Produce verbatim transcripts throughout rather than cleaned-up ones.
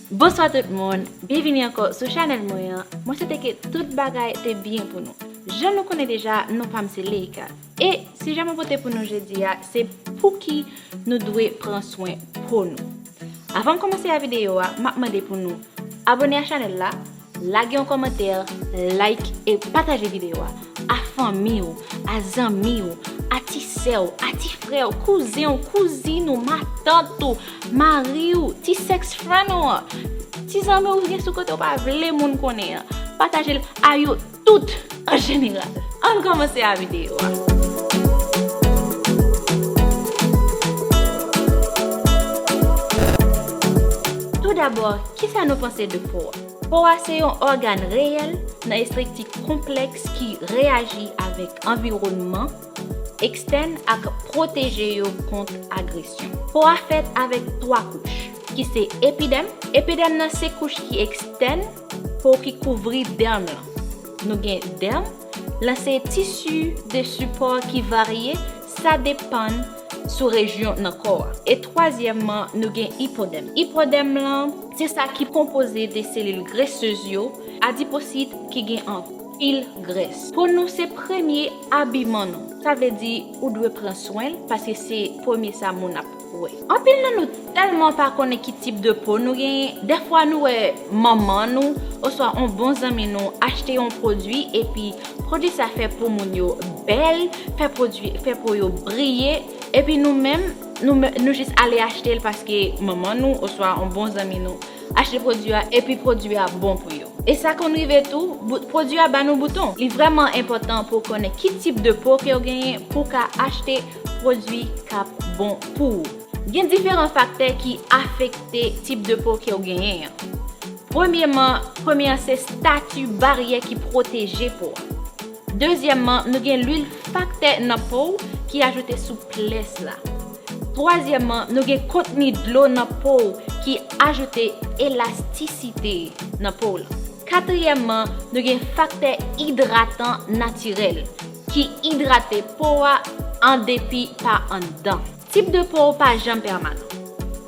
Bonswa tout moun, byenvini ankò sou chanèl mwen an. Mwen swete ke tout bagay te byen pou nou. Jan nou konnen deja, non pa m se Leika. E sijè mwen pote pou nou jodi a, se pouki nou dwe pran swen po nou. Avan m kòmanse a videyo a, m ap mande pou nou abòne a chanèl la, lage yon kòmantè, like e pataje videyo a a fanmi w, a zanmi w, a ti sè w, a ti frè w, kouzen w, kouzin ou, matant ou, mari w, ti sex friend ou an, ti zanmi w gen sou kote w pa vle moun konnen an. Pataje l a yo tout an jeneral. Ann kòmanse a videyo a. Toudabò, kisa nou panse de po a? Po a se yon ògàn reyèl nan estrikti konplèks ki reyaji avèk anviwònman ekstèn ak pwoteje yo kont agresyon. Po a fèt avèk twa kouch, ki se epidèm. Epidèm nan se kouch ki ekstèn, po ki kouvri dèm lan. Nou gen dèm, lan se tisi de sipò ki varye, sa depann sou rejyon nan kò a. E twazyèmman, nou gen ipodèm. Ipodèm lan, se sa ki konpoze de selil gresez yo, adiposit ki gen anpil grès. Po nou se premye abiman nou. Sa vle di ou dwe pran swen l, paske se premye sa moun ap wè. Anpil nan nou tèlman pa konnen ki tip de po nou genyen. Dèfwa nou wè manman nou oswa yon bon zanmi nou achte yon pwodui, epi pwodui sa fè po moun yo bèl, fè pwodui, fè po yo briye, epi nou menm, nou, men- nou jis ale achte l paske manman nou oswa yon bon zanmi nou achte pwodui a, epi pwodui a bon pou yo. E sa konn rive tou, bout- pwodui a ba nou bouton. Li vrèman enpòtan pou w konnen ki tip de po ke w genyen pou w ka achte pwodui k ap bon pou ou. Gen diferan faktè ki afekte tip de po ke w genyen an. Premyeman, premye an se stati baryè ki pwoteje po a. Dezyèmman, nou gen lwil faktè nan po w ki ajoute souplès la. Twazyèmman, nou gen kontni dlo nan po w ki ajoute elastisite nan po w lan. Katriyèmman, nou gen faktè idratan natirèl ki idrate po a an depi pa anndan. Tip de po w pa janm pèmanan.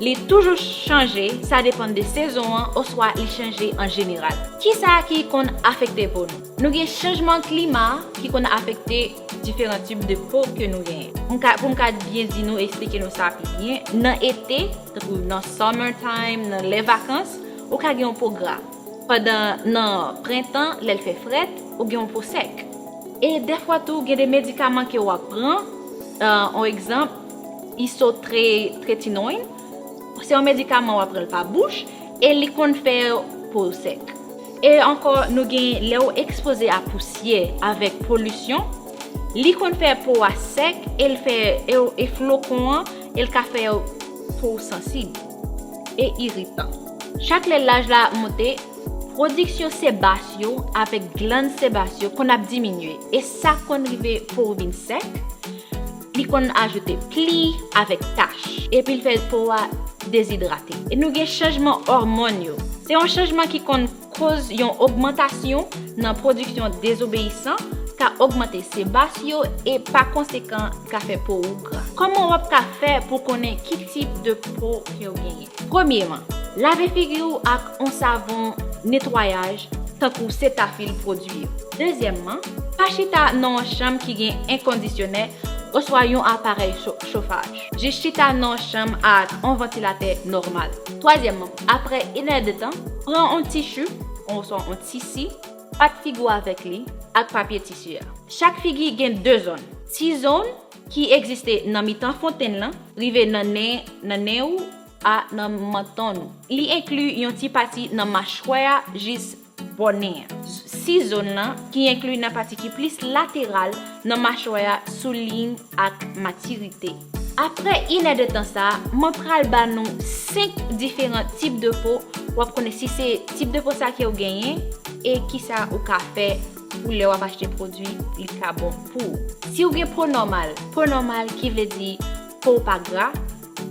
Li toujou chanje, sa depann de sezon an oswa li chanje an jeneral. Kisa ki konn afekte po nou? Nou gen chanjman klima ki konn afekte diferan tip de po ke nou genyen. M ka, pou m ka byen di nou, eksplike nou sa pi byen, nan ete, tankou nan summer time, nan lè vakans, ou ka gen yon po gra. Pandan nan prentan, lè l fè frèt, ou gen yon po sèk. E dèfwa tou, gen de medikaman ke w ap pran, euh, yon egzanp, isotretinoin, se yon medikaman w ap pran l pa bouch, e li konn fè po w sèk. E ankò, nou gen lè w ekspoze a pousyè avèk polisyon, li konn fè po a sèk, e l fè, e, e flokon an, e l ka fè po w sansib e iritan. Chak lè laj la monte, pwodiksyon sebas yo avèk glann sebas yo konn ap diminye, e sa konn rive po w vin sèk, li konn ajoute pli avèk tach, epi l fè po a dezidrate. E nou gen chanjman òmòn yo. Se yon chanjman ki konn koz yon ogmantasyon nan pwodiksyon dezobeyisan, ka ogmante sebas yo e pa konsekan ka fè po ou gra. Kòman w ap ka fè pou konnen ki tip de po ke w genyen? Premyeman, lave figi w ak yon savon netwayaj tankou Cetaphil pwodui yo. Dezyèmman, pa chita nan yon chanm ki gen èkondisyonè oswa yon aparèy cho-, chofaj. Jis chita nan yon chanm ak yon vantilatè nòmal. Twazyèmman, apre inèdtan, pran yon tichu oswa yon tisi, pat figi w avèk li ak papye tisi a. Chak figi gen de zòn. Ti zòn ki egziste nan mitan fontenn lan, rive nan nen, nan nen ou a nan manton nou. Li enkli yon ti pati nan machwè a jis bò nen an. Si zòn lan, ki enkli nan pati ki plis lateral nan machwè a sou liy ak matirite. Apre inèdtan sa, mwen pral ba nou senk diferan tip de po w ap konnen si se tip de po sa ke w genyen e kisa ou ka fè pou lè w ap achte pwodui li ka bon pou ou. Si w gen po nòmal, po nòmal ki vle di po w pa gra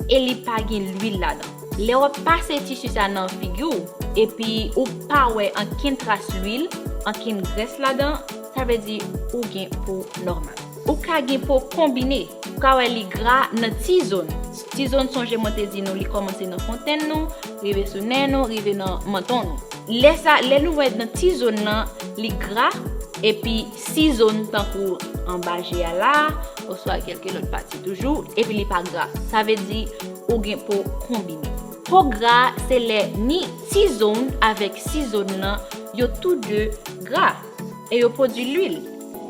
e li pa gen lwil ladan. Lè w ap pase tisi sa nan figi w epi ou pa wè ankenn tras lwil, ankenn grès ladan, sa vle di ou gen po nòmal. Ou ka gen po konbine. Ou ka wè li gra nan ti zòn. Ti zòn, sonje mwen te di nou li kòmanse nan fontenn nou, rive sou nen nou, rive nan manton nou. Lè sa, lè nou wè nan ti zòn nan, li gra, epi si zòn tankou anba je a la, oswa kèlke lòt pati toujou, epi li pa gra. Sa vle di ou gen po konbine. Po gra, se lè ni ti zòn avèk si zòn nan, yo tou de gra. E yo pwodui lwil.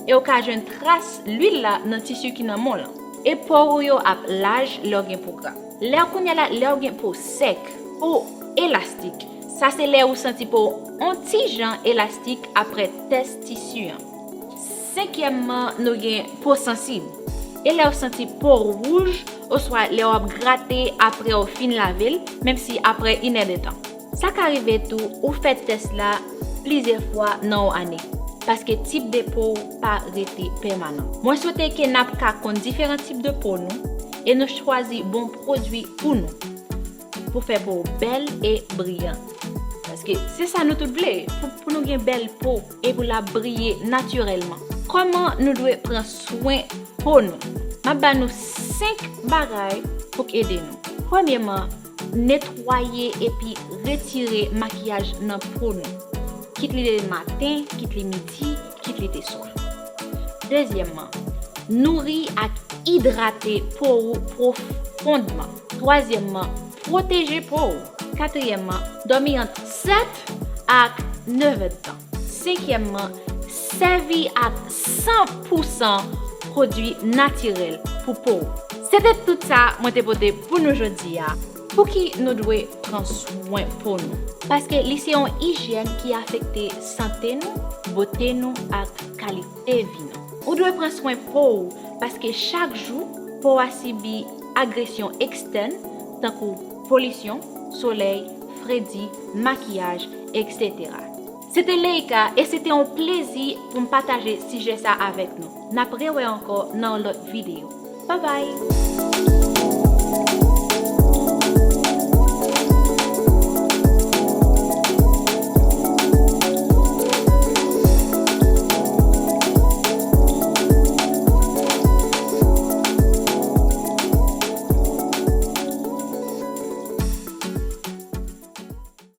E w ka jwenn tras lwil la nan tisi ki nan men w lan. E po ou yo ap laj lè w gen po gra. Lè w kounye a la, lè w gen po sèk, po elastik. Sa se lè ou santi po w on ti jan elastik apre tès tisi an. Senkyèmman, nou gen po sansib. E lè w santi po w wouj, oswa lè w ap grate apre w fin lave l, menm si apre inèdtan. Sa ka rive tou ou fè tès la plizyè fwa nan yon ane, paske tip de po w pa rete pèmanan. Mwen swete ke n ap ka konn diferan tip de po nou e nou chwazi bon pwodui pou nou, pou fè po w bèl e briyan. Paske se sa nou tout vle, pou, pou nou gen bèl po e pou l ap briye natirèlman. Kòman nou dwe pran swen po nou? M ap ba nou senk bagay pou k ede nou. Premyèman, netwaye epi retire makiyaj nan po nou, kit li te maten, kit li midi, kit li te swa. Dezyèmman, nouri ak idrate po ou pwofondman. Twazyèmman, pwoteje po ou. Katriyèmman, dòmi ant sèt ak nèf èdtan. Senkyèmman, sèvi ak san pou san pwodui natirèl pou po w. Se te tout sa mwen te pote pou nou jodi a. Pouki nou dwe pran swen po nou? Paske li se yon ijyèn ki afekte sante nou, bote nou ak kalite vi nou. Ou dwe pran swen po w, paske chak jou, po w a sibi agresyon ekstèn, tankou polisyon, solèy, fredi, makiyaj, etsetera. Se te Leika e se te yon plezi pou m pataje sijè sa avèk nou. N ap rewè ankò nan yon lòt videyo. Babay!